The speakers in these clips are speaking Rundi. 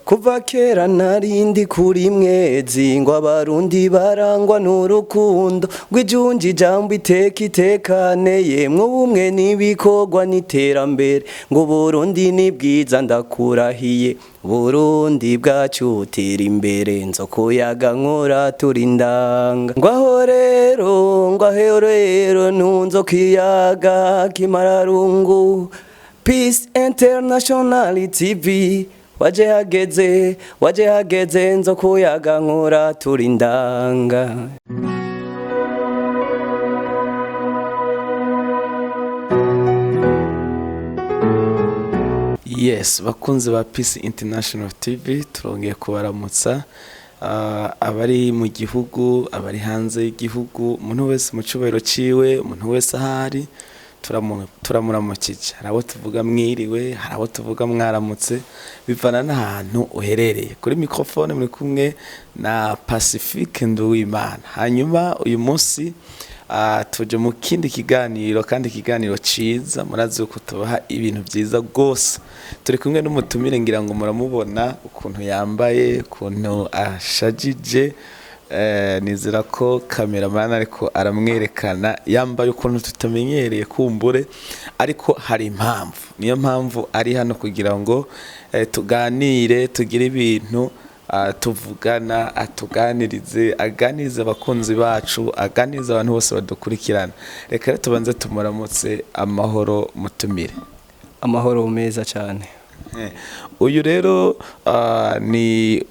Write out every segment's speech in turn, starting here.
Kuva kera narindi kuri mwezi, ngo Abarundi barangwa n'urukundo, ngo ijunje ijambo iteka itekane, yemwe ubumwe n'ibikorwa n'iterambere, ngo Burundi ni bwiza ndakurahiye, Burundi bwacu tera imbere, nzokuyaga nkora turi ndanga. Ngo aho rero, ngo aho rero ntunzo kiyaga kimararungu. Peace International TV, waje hageze, waje hageze, nzo kuyaga nkora turi ndanga. Yes, bakunzi ba Peace International TV, turongeye kubaramutsa. Abari mu gihugu, abari hanze y'igihugu, umuntu wese mu cyubahiro ciwe, umuntu wese ahari turamuramukije. Hari abo tuvuga mwiriwe, hari abo tuvuga mwaramutse, bivana n'ahantu uherereye. Kuri microphone muri kumwe na Pacifique Nduwimana. Hanyuma uyu munsi tuje mu kindi kiganiro, kandi ikiganiro ciza. Murazi uko tubaha ibintu vyiza rwose. Turi kumwe n'umutumire, ngira ngo muramubona ukuntu yambaye, ukuntu ashajije. Nizera ko cameraman ariko aramwerekana. Yambaye ukuntu tutamenyereye kumbure, ariko hari impamvu. Niyo mpamvu ari hano kugira ngo tuganire, tugire ibintu tuvugana, atuganirize, aganirize abakunzi bacu, aganirize abantu bose badukurikirana. Reka rero tubanze tumuramutse. Amahoro, mutumire? Amahoro meza cyane. Uyu rero ni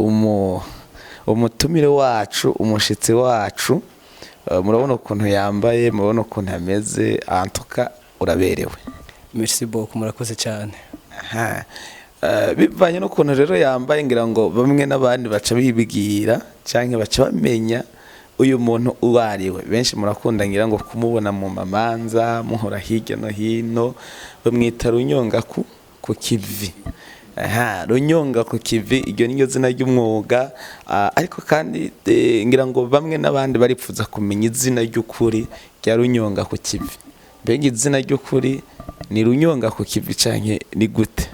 umutumire wacu, umushitsi wacu. Murabona ukuntu yambaye, murabona ukuntu ameze, antuka uraberewe. Merci beaucoup, murakoze cyane. Aha. Bivanye n'ukuntu rero yambaye, ngira ngo bamwe n'abandi baca bibwira canke baca bamenya uyu muntu uwo ari we. Benshi murakunda ngira ngo kumubona mu mamanza, muhora hirya no hino. Bamwita Runyonga ku kivi. Aha, Runyonga ku kivi, iryo niryo zina ry'umwuga. Ariko kandi ngira ngo bamwe n'abandi baripfuza kumenya izina ry'ukuri rya Runyonga ku kivi. Mbega izina ry'ukuri ni Runyonga ku kivi canke ni gute?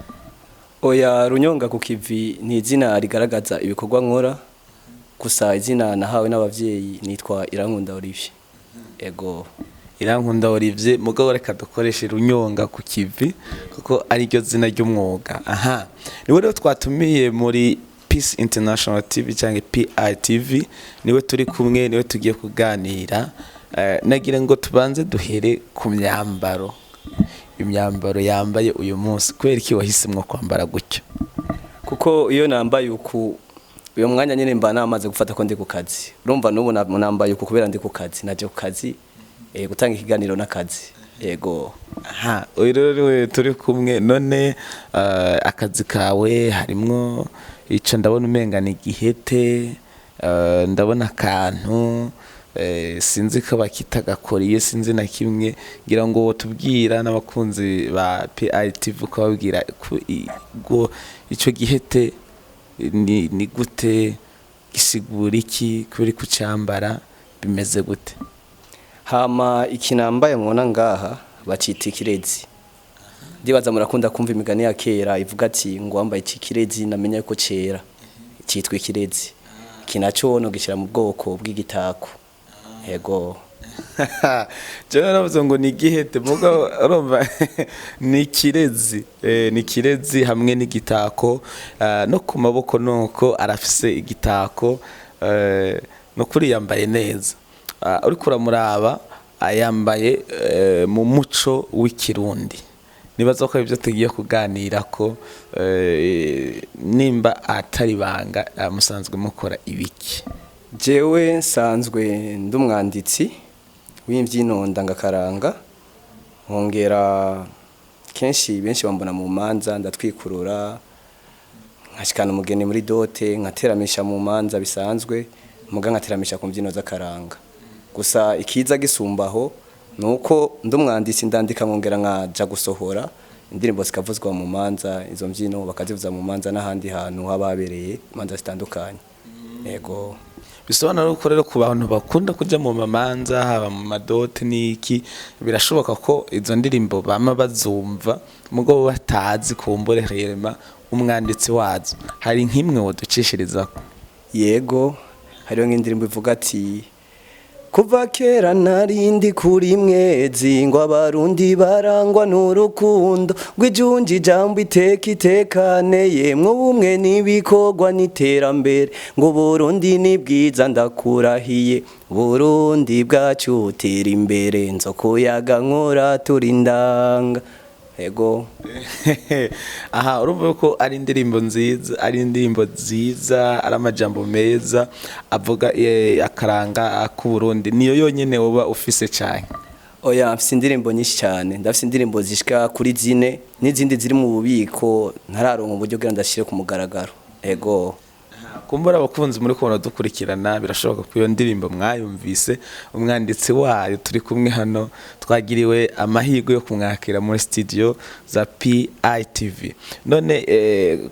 Oya, Runyonga ku kivi ni izina rigaragaza ibikorwa nkora gusa. Izina nahawe n'abavyeyi nitwa Irankunda Olivier. Ego. Irankunda Olivier, mugabo reka dukoreshe Runyonga ku kivi kuko ariryo zina ry'umwuga. Aha niwe rero twatumiye muri Peace International TV cyangwa PITV. Niwe turi kumwe, niwe tugiye kuganira. Nagira ngo tubanze duhere ku myambaro, imyambaro yambaye uyu munsi. Kubera iki wahisemwo kwambara gutyo? Kuko iyo nambaye uku, uyo mwanya nyine mba namaze gufata ko ndi ku kazi. Urumva n'ubu nambaye uku kubera ndi ku kazi, naje ku kazi, gutanga ikiganiro n'akazi. Ego. Aha, uyu rero niwe turi kumwe none. Akazi kawe harimwo ico ndabona umenga ni igihete, ndabona akantu, sinzi ko bakita gakoriye, sinzi na kimwe. Ngira ngo tubwira n'abakunzi ba PITV ko babwira ko ico gihete ni gute, gisigura iki, kubera kucambara bimeze gute? Hama iki nambaye mubona ngaha bacita ikirezi. Ndibaza murakunda kumva imigani ya kera ivuga ati ngo wambaye iki kirezi namenya yuko cera. Citwa ikirezi. Iki naco no gishira mu bwoko bw'igitako. Ego. Jewe naravuze ngo ni igihete, mugabo urumva ni ikirezi. Ni ikirezi hamwe n'igitako. No ku maboko nuko arafise igitako. No kuri yambaye neza. Uriko uramuraba yambaye mu muco w'Ikirundi. Nibaza ko ibyo tugiye kuganira ko, nimba atari ibanga, musanzwe mukora ibiki? Jewe nsanzwe ndi umwanditsi w'imbyino ndangakaranga, nkongera kenshi benshi bambona mu manza, ndatwikurura, nkashikana umugeni muri dote, nkateramisha mu manza bisanzwe, muga nkateramisha ku mbyino z'akaranga. Gusa ikiza gisumbaho nuko ndi umwanditsi, ndandika nkongera nkaja gusohora indirimbo zikavuzwa mu manza, izo mbyino bakazivuza mu manza n'ahandi hantu haba habereye imanza zitandukanye. Yego. Bisobanura ko rero ku bantu bakunda kuja mu mamanza, haba mu madote n'iki, birashoboka ko izo ndirimbo bama bazumva mugabo batazi kumbure rema. Umwanditsi wazo, hari nk'imwe woducishirizako? Yego, hariho nk'indirimbo ivuga ati: "Kuva kera narindi kuri mwezi, ngo abarundi barangwa n'urukundo, ngo ijunje ijambo iteka itekane, yemwe ubumwe n'ibikorwa n'iterambere, ngo Burundi ni bwiza, ndakurahiye, Burundi bwacu tera imbere, nzokuyaga nkora turi ndanga." Yego. Aha urumva ko ari indirimbo nziza, ari indirimbo nziza, ari amajambo meza avuga akaranga k'Uburundi. Niyo yonyene woba ufise cyane? Oya, mfise indirimbo nyinshi cyane. Ndafise indirimbo zishika kuri 4 n'izindi ziri mu bubiko ntararonka uburyo bwira ndashire ku mugaragaro. Ego. Kumbura abakunzi muri kubona dukurikirana, birashoboka ko iyo ndirimbo mwayumvise. Umwanditsi wayo turi kumwe hano, twagiriwe amahirwe yo kumwakira muri studio za PITV. None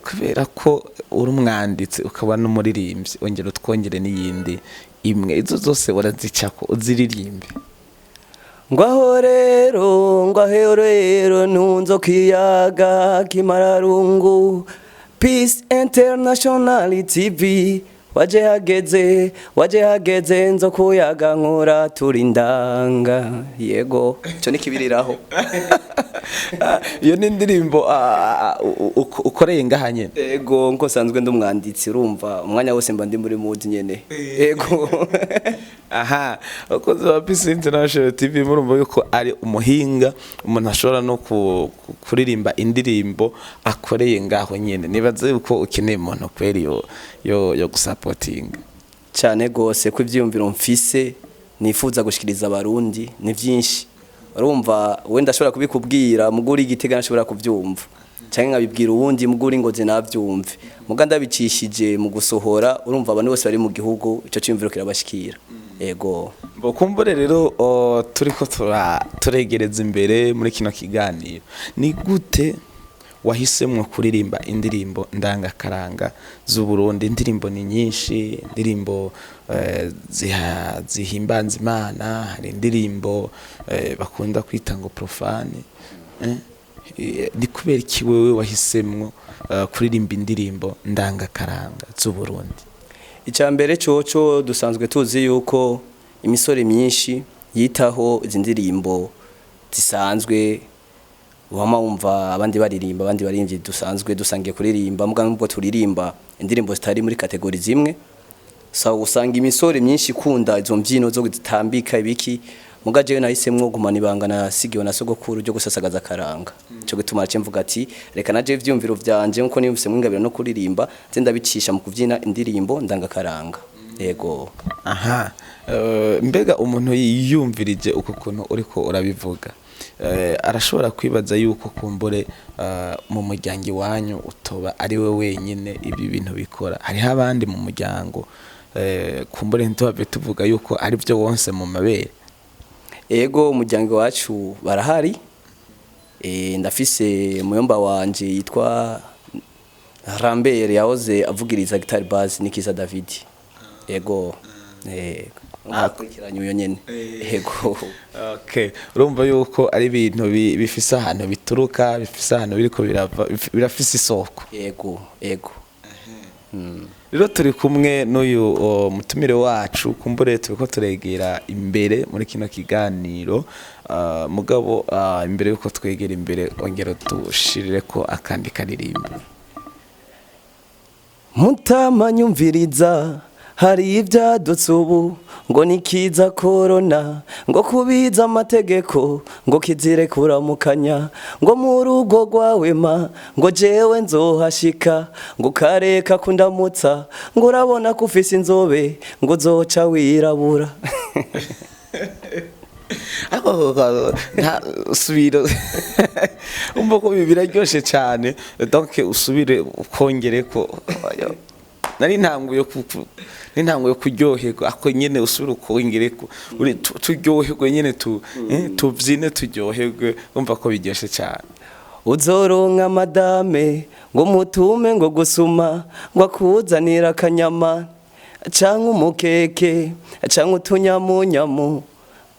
kubera ko uri umwanditsi ukaba n'umuririmbyi, ongera utwongere n'iyindi imwe. Izo zose urazicako uziririmbe. Ngwaho rero, ngwaho rero, nunzo kiyaga kimararungu, Peace International TV, waje hageze, waje hageze, nzo kuyaga nkora turi ndanga. Yego, ico ni kibiriraho. Iyo ni indirimbo ukoreye ngaha nyene? Ego, nko sanzwe ndi umwanditsi, urumva umwanya wose mba ndi muri mood nyene. Ego. Aha, abakozi ba Peace International TV, murumva yuko ari umuhinga, umuntu ashobora no kuririmba indirimbo akoreye ngaho nyene. Nibaze yuko ukeneye umuntu kweri yo gusapotinga. Cyane gose, ko ivyiyumviro mfise nifuza gushikiriza abarundi ni vyinshi. Urumva wenda ashobora kubikubwira muguri igitega nashobora kuvyumva, canke nkabibwira uwundi muguri ngoze navyumve, muga ndabicishije mu gusohora, urumva abantu bose bari mu gihugu ico ciyumviro kirabashikira. Ego. Kumbure rero turiko turegereza imbere muri kino kiganiro, ni gute wahisemwo kuririmba indirimbo ndangakaranga z'Uburundi? Indirimbo ni nyinshi, indirimbo zihimbaza Imana, hari indirimbo bakunda kwita ngo profane. Ni kubera iki wewe wahisemwo kuririmba indirimbo ndangakaranga z'Uburundi? Icya mbere coco, dusanzwe tuzi yuko imisore myinshi yitaho izi ndirimbo zisanzwe wama wumva abandi baririmba, abandi baririmbyi dusanzwe dusangiye kuririmba, muga nubwo turirimba indirimbo zitari muri catégorie zimwe. So usanga imisore myinshi ikunda izo mbyino zo zitambika ibiki, muga jewe nahisemwo gumana ibanga nasigiwe na sogokuru ryo gusasagaza akaranga. Ico gituma naciye mvuga ati: "Reka naje ivyumviro vyanje, nkuko niyumvise mwingabiro no kuririmba, nze ndabicisha mu kuvyina indirimbo ndangakaranga." Yego. Aha, mbega umuntu yiyumvirije uko kuntu uriko urabivuga, arashobora kwibaza yuko kumbure mu muryango iwanyu utoba ari we wenyine ibi bintu bikora, hariho abandi mu muryango. Kumbure ntituhave tuvuga yuko ari byo wonse mu mabere. Ego, umuryango wacu barahari. Ndafise muyomba wanje yitwa Rambert, yahoze avugiriza guitare basse Nikiza David. Ego. Akurikiranye uyo nyene. Ego. Okay, urumva yuko ari ibintu bifise ahantu bituruka, bifise ahantu biriko birava, birafise isoko. Ego. Rero turi kumwe n'uyu mutumire wacu. Kumbure turiko turegera imbere muri kino kiganiro, mugabo imbere yuko twegera imbere, ongera dushirire ko akandi karirimbo. Mutama nyumviriza, hari ibyadutse ubu ngo ni kiza korona, ngo kubiza amategeko, ngo kizire kuramukanya, ngo mu rugo rwawe ma, ngo jewe nzohashika, ngo kareka kundamutsa, ngo urabona ko ufise inzobe, ngo uzoca wirabura. Ariko nta subira, umva ko ibi biraryoshe cyane. Donc usubire ukongere ko nari ntanguye kuryoherwa, ako nyene usubire ukongere ko turyoherwe nyene, tuvyine turyoherwe. Umva ko biryoshe cyane. Uzoronka madame, ngo mutume ngo gusuma, ngo akuzanira akanyama canke umukeke canke utunyamunyamu.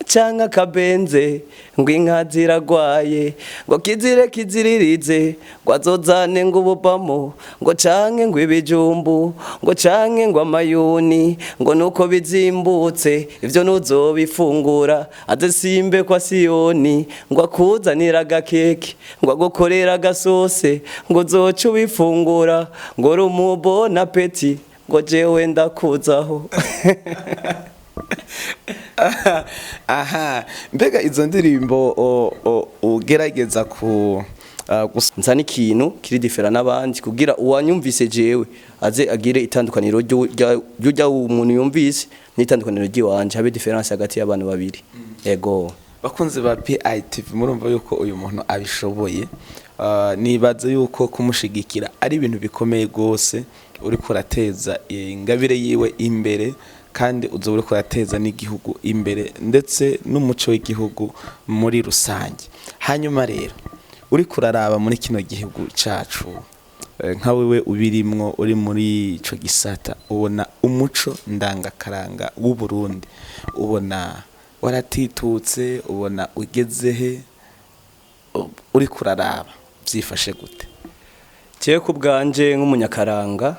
Canke akabenze ngo inka ziragwaye, ngo kizire kiziririze, ngo azozane ngo ububamo, ngo canke ngo ibijumbu, ngo canke ngo amayuni, ngo nuko bizimbutse ivyo ntuzobifungura. Aze simbe kwa Siyoni, ngo akuzanira agakeke, ngo agukorera agasose, ngo uzoce ubifungura, ngo uri bon appétit, ngo jewe ndakuzaho. Aha, mbega izo ndirimbo ugerageza ku Nza n'ikintu kiri différent n'abandi kugira uwanyumvise jewe aze agire itandukaniro ry'urya umuntu yumvise n'itandukaniro ry'iwanje, habe différence hagati y'abantu babiri, ego. Bakunzi ba PITV, murumva yuko uyu muntu abishoboye. Nibaza yuko kumushigikira ari ibintu bikomeye gose, uriko urateza ingabire yiwe imbere, kandi uzoba uriko urateza n'igihugu imbere, ndetse n'umuco w'igihugu muri rusange. Hanyuma rero, uriko uraraba muri kino gihugu cacu, nka wewe ubirimwo, uri muri ico gisata, ubona umuco ndangakaranga w'u Burundi ubona waratitutse, ubona ugeze he? Uriko uraraba vyifashe gute? Jewe ku bwanje nk'umunyakaranga,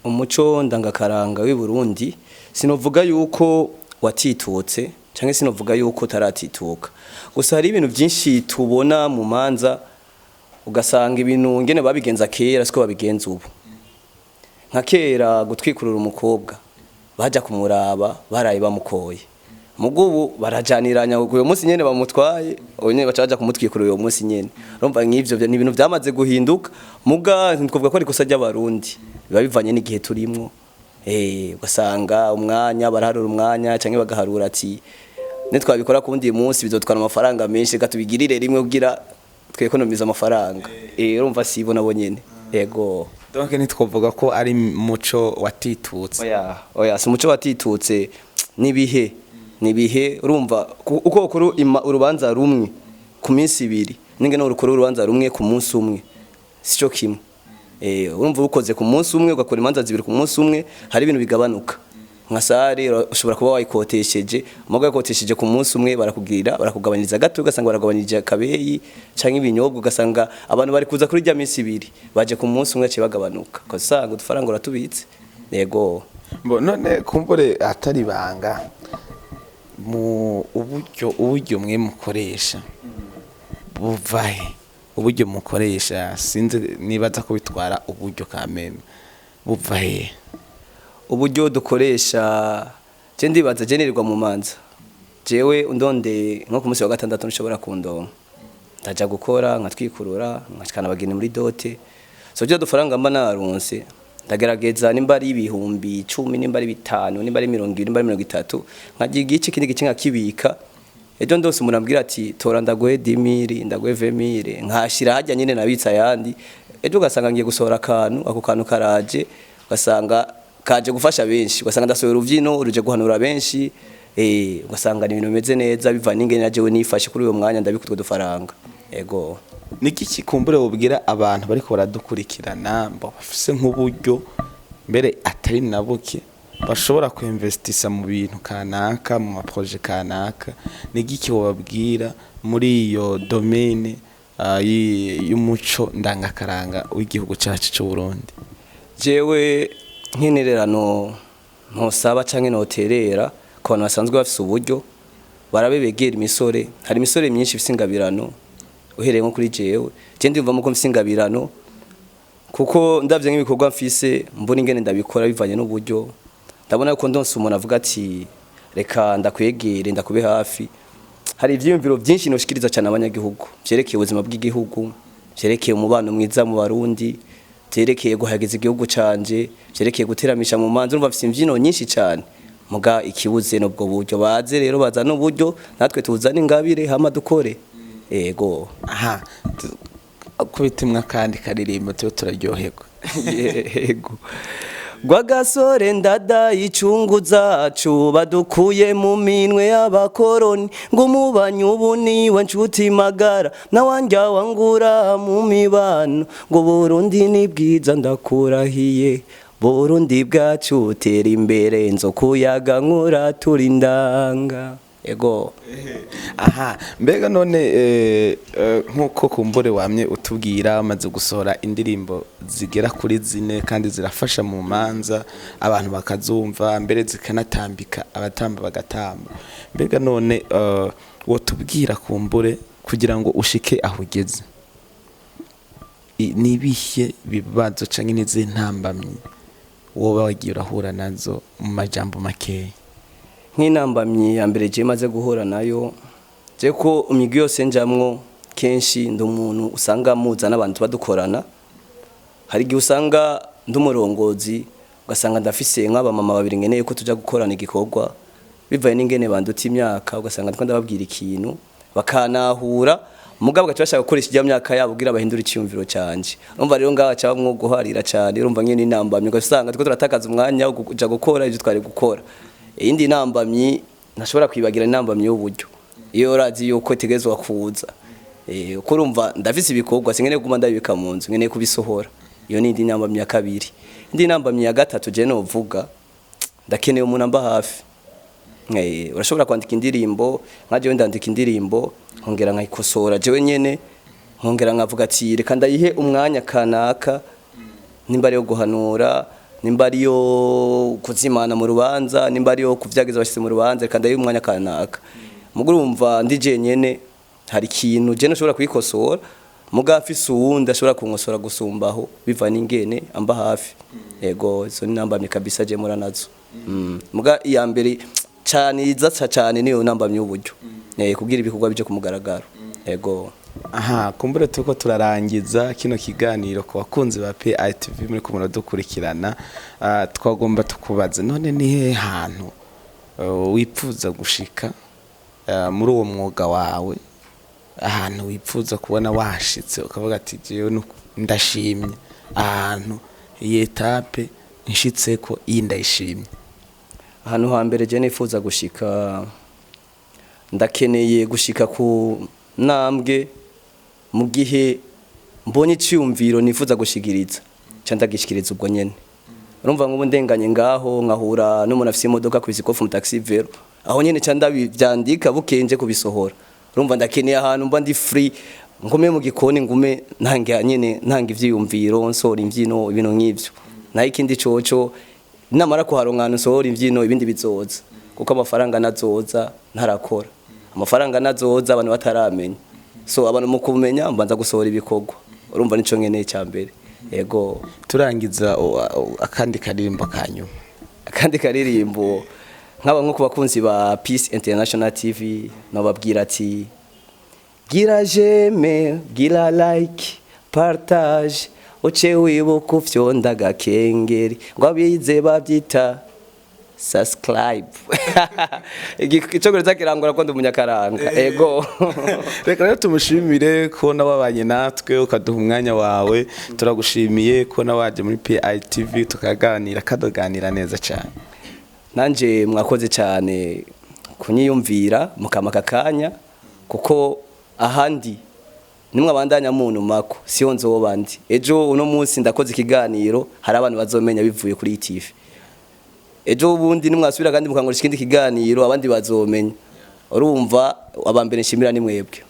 umuco ndangakaranga w'i Burundi sinovuga yuko watitutse canke sinovuga yuko utaratituka. Gusa hari ibintu byinshi tubona mu manza, ugasanga ibintu ngene babigenza kera siko babigenza ubu. Nka kera gutwikurura umukobwa baja kumuraba baraye bamukoye, mugubu barajaniranya uyu munsi nyene bamutwaye, uyu nyene baca baja kumutwikura uyu munsi nyene. Urumva nk'ivyo ni ibintu vyamaze guhinduka, muga ntitwovuga ko ari ikosa ry'Abarundi, biba bivanye n'igihe turimwo. Ugasanga umwanya baraharura umwanya, canke bagaharura ati nitwabikora ku wundi munsi bizotwara amafaranga menshi, reka tubigirire rimwe kugira twekonomiza amafaranga. Urumva sibo nabo nyene, yego. Donc ntitwovuga ko ari muco watitutse? Oya, oya, si umuco watitutse, nibihe nibihe. Urumva uko ukora urubanza rumwe ku minsi 2 ninge no urukora urubanza rumwe ku munsi umwe sico kimwe. Urumva ukoze ku munsi umwe, ugakora imanza zibiri ku munsi umwe, hari ibintu bigabanuka. Nka salle ushobora kuba wayikotesheje, muga wayikotesheje ku munsi umwe barakubwira barakugabanyiriza gato, ugasanga baragabanirije akabeyi canke ibinyobwa, ugasanga abantu bari kuza kuri rya minsi 2 baje ku munsi umwe, aciye bagabanuka, ugasanga udufaranga uratubitse, yego. Mbo none kumbure atari ibanga, mu uburyo mwe mukoresha buvahe? Uburyo mukoresha, sinzi nibaza ko bitwara uburyo kameme, buva he? Uburyo dukoresha, je ndibaza je nirirwa mu manza. Jewe undonde nko ku munsi wa gatandatu nshobora kundonka, ndaja gukora nkatwikurura, nkashikana abageni muri dot. So byo dufaranga mba naronse ndagerageza, nimba ari 10,000, nimba ari 5, nimba ari 20, nimba ari 30, nkagira igice, ikindi gice nkakibika. Ejo ndose umuntu ambwira ati tora ndaguhe 10 000, ndaguhe 20 000, nkashira hajya nyine nabitsa ayandi. Ejo ugasanga ngiye gusohora akantu, ako kantu karaje, ugasanga kaje gufasha benshi, ugasanga ndasohora uruvyino ruje guhanura benshi. Ugasanga ni ibintu bimeze neza, bivanye n'ingene na jewe nifashe kuri uyo mwanya ndabika utwo dufaranga, yego. Niki kumbure wobwira abantu bariko baradukurikirana, mbo bafise nk'uburyo mbere atari na buke, bashobora kuinvestisa mu bintu kanaka, mu ma projets kanaka? Nigiki wobabwira muri iyo domaine y'umuco ndangakaranga w'igihugu cacu c'u Burundi? Jewe nk'intererano ntosaba canke noterera ku bantu basanzwe bafise uburyo, barabe begera imisore. Hari imisore myinshi ifise ingabirano, uhereye nko kuri jewe. Je ndiyumvamo ko mfise ingabirano, kuko ndavye nk'ibikorwa mfise, mbona ingene ndabikora bivanye n'uburyo. Ndabona ko ndonse umuntu avuga ati reka ndakwegere, ndakube hafi, hari ivyiyumviro byinshi noshikiriza cyane abanyagihugu vyerekeye ubuzima bw'igihugu, vyerekeye umubano mwiza mu Barundi, vyerekeye guhayagiza igihugu canje, vyerekeye guteramisha mu manza. Urumva mfise imvyino nyinshi cyane, muga ikibuze n'ubwo buryo. Baze rero bazane uburyo, natwe tuzane ingabire, hama dukore, ego. Aha, kubitimwa kandi karirimbo tube turaryoherwa. Yego. Rwagasore ndada icungu zacu badukuye mu minwe y'abakoroni, ngo umubanyi ubu niwe nshuti magara nawanja wangura mu mibano, ngo Burundi ni bwiza ndakurahiye, Burundi bwacu tera imbere, nzokuyaga nkura turi ndanga. Ego. Aha, mbega none nkuko kumbure wamye utubwira, amaze gusohora indirimbo zigera kuri zine kandi zirafasha mu manza, abantu bakazumva, mbere zikanatambika, abatamba bagatamba. Mbega none wotubwira kumbure kugira ngo ushike aho ugeze, nibihe bibazo canke n'izihe ntambamyi woba wagiye urahura nazo mu majambo makeya? Nk'intambamyi ya mbere je maze guhura nayo, je ko imigwi yose njamwo, kenshi ndi umuntu usanga muza n'abantu tuba dukorana. Hari igihe usanga ndi umurongozi, ugasanga ndafise nk'abamama babiri nkeneye ko tuja gukorana igikorwa, bivaye n'ingene banduta imyaka, ugasanga ndiko ndababwira ikintu bakanahura, mugabo bagaca bashaka gukoresha ijya myaka yabo kugira bahindure iciyumviro canje. Urumva rero ngaha ca bamwo guharira cane. Urumva nyene intambamyi, ugasanga turiko turatakaza umwanya wo kuja gukora ivyo twari gukora. Iyindi ntambamyi ntashobora kwibagira, intambamyi y'uburyo, iyo urazi yuko itegerezwa kuza. Uko urumva ndafise ibikorwa, sinkeneye kuguma ndabibika mu nzu, nkeneye kubisohora. Iyo ni indi ntambamyi ya kabiri. Indi ntambamyi ya gatatu je novuga, ndakeneye umuntu amba hafi. Urashobora kwandika indirimbo, nka jewe ndandika indirimbo nkongera nkayikosora jewe nyene, nkongera nkavuga ati reka ndayihe umwanya kanaka, nimba ariyo guhanura, nimba ariyo kuzimana mu rubanza, nimba ariyo kuvyagiza abashitsi mu rubanza, reka ndayihe umwanya kanaka. Mugo urumva ndi jenyene, hari ikintu je nashobora kuyikosora, muga afise uwundi ashobora kunkosora gusumbaho, biva n'ingene amba hafi. Yego, izo ni ntambamyi kabisa je mura nazo. Muga iya mbere cane iza cane niyo ntambamyi y'uburyo, kugira ibikorwa bije ku mugaragaro. Yego. Aha, kumbure turiko turarangiza kino kiganiro ku bakunzi ba PITV muri ko muradukurikirana, twagomba tukubaze none ni hehe hantu wipfuza gushika muri uwo mwuga wawe, ahantu wipfuza kubona washitse ukavuga ati jewe ndashimye ahantu iyi étape nshitseko, iyi ndayishimye? Ahantu hambere je nifuza gushika, ndakeneye gushika ku ntambwe mu gihe mbonye iciyumviro nifuza gushikiriza ca ndagishikiriza ubwo nyene. Urumva nk'ubu ndenganye ngaho nkahura n'umuntu afise imodoka ku isikofu mu taxi vélo, aho nyene ca ndabivyandika bukenje kubisohora. Urumva ndakeneye ahantu mba ndi free, ngume mu gikoni, ngume ntanga nyene, ntanga ivyiyumviro, nsohora imvyino, ibintu nk'ivyo. Naho ikindi coco, namara kuharonka ahantu nsohora imvyino, ibindi bizoza, kuko amafaranga nazoza ntarakora, amafaranga nazoza abantu bataramenya. So abantu mu kumenya mbanza gusohora ibikorwa. Urumva nico nkeneye cya mbere. Yego. Turangiza, akandi karirimbo ka nyuma. Akandi karirimbo, nk'aba nko ku bakunzi ba Peace International TV, nababwira ati gira j'aime, gira like, partage, uce wibuka ufyonda agakengeri, ngo abize babyita subscribe. Icyongereza kirangora ko ndi umunyakaranga. Ego. Reka rero tumushimire kubona wabanye natwe ukaduha umwanya wawe. Turagushimiye kubona waje muri PITV tukaganira, kadoganira neza cyane. Nanje mwakoze cyane kunyiyumvira mukamaka kanya, kuko ahandi nimwe abandanya muntu mako siyo nzoba ndi ejo. Uno munsi ndakoze ikiganiro, hari abantu bazomenya bivuye kuri iyi TV. Ejo ubundi nimwasubira kandi mukankoresha ikindi kiganiro, abandi bazomenya. Urumva abambere nshimira ni mwebwe.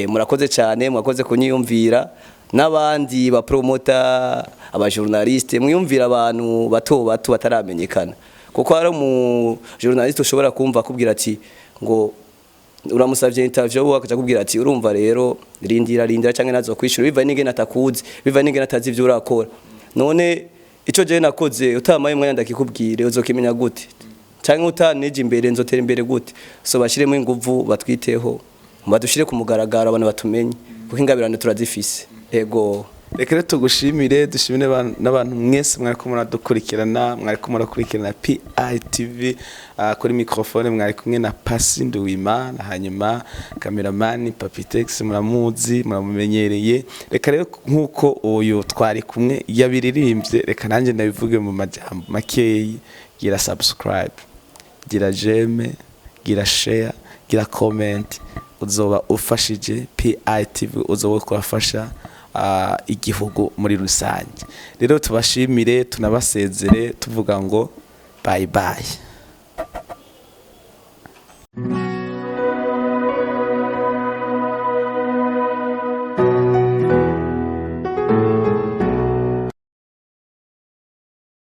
Murakoze cyane, mwakoze kunyiyumvira, n'abandi ba promoter, aba journaliste, mwiyumvira abantu bato bato bataramenyekana, kuko hari umu journaliste ushobora kumva akubwira ati ngo uramusavye interview, akaca akubwira ati urumva rero rindira, rindira, canke nazo kwishura, biva n'ingene atakuzi, biva n'ingene atazi ivyo urakora. None ico jewe nakoze utamaye umwanya ndakikubwire, uzokimenya gute? Canke utanije imbere, nzotera imbere gute? So bashiremo inguvu, batwiteho, badushire ku mugaragaro, abantu batumenye, kuko ingabirano turazifise. Ego. Reka rero tugushimire, dushimire n'abantu mwese mwariko muradukurikirana, mwariko murakurikirana PITV. Kuri microphone mwari kumwe na Pasi Nduwimana, hanyuma cameraman Papitex, muramuzi, muramumenyereye. Reka rero nk'uko uyu twari kumwe yabiririmbye, reka nanjye ndabivuge mu majambo makeyi: gira subscribe, gira j'aime, gira share, gira comment, uzoba ufashije PITV, uzoba uriko urafasha igihugu muri rusange. Rero tubashimire, tunabasezere tuvuga ngo bye bye.